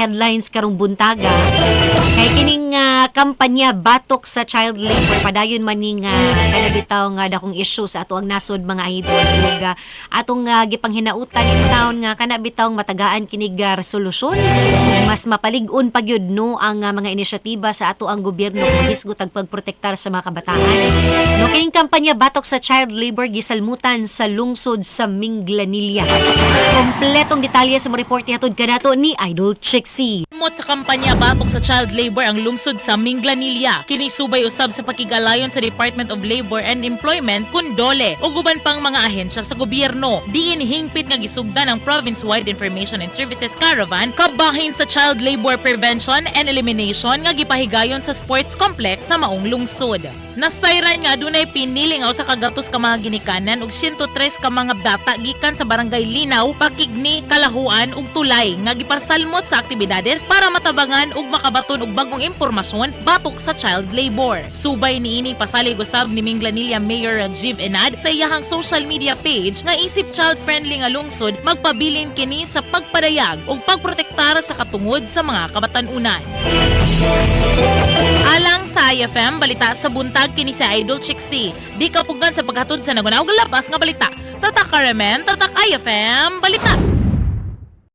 headlines karong buntaga. Kay kining kampanya batok sa child labor, padayon man ni nga kana bitaw nga dakong issue sa atoang nasod, mga idol, ug atong gipanghinautan in town nga kana bitaw matagaan kinig resolusyon, mas mapalig-on pa gyud, no, ang mga inisyatiba sa atoang gobyerno kung hisgot ang pagprotektar sa mga kabataan, no. Kining kampanya batok sa child labor gisalmutan sa lungsod sa Minglanilla. Kompletong detalye sa mo report hatod kanato ni Idol Chixie. Mot sa kampanya batok sa child labor ang lungsod sa Minglanilla. Kini subay usab sa pakigalayon sa Department of Labor and Employment kun DOLE ug uban pang mga ahensya sa gobyerno. Diin hingpit nga gisugdan ang Province-wide Information and Services Caravan kabahin sa child labor prevention and elimination nga gipahigayon sa sports complex sa maong lungsod. Nasayran nga dunay pinili nga usa ka gatos ka mga ginikanan ug 103 ka mga bata gikan sa barangay Linaw, Pakigni, Kalahuan ug Tulay nga gipasalmot sa aktibidades para matabangan ug makabaton og bagong impormasyon batok sa child labor. Subay niini, pasalig usab ni Minglanilla Mayor Rajiv Enad sa iyahang social media page nga isip child-friendly nga lungsod, magpabilin kini sa pagpadayag ug pagprotektar sa katungod sa mga kabatan-unan. Alang sa IFM Balita sa Buntag, kini si Idol Chixie. Di kapugan sa paghatod sa nagunaw labas nga balita. Tatak RMN, tatak IFM Balita.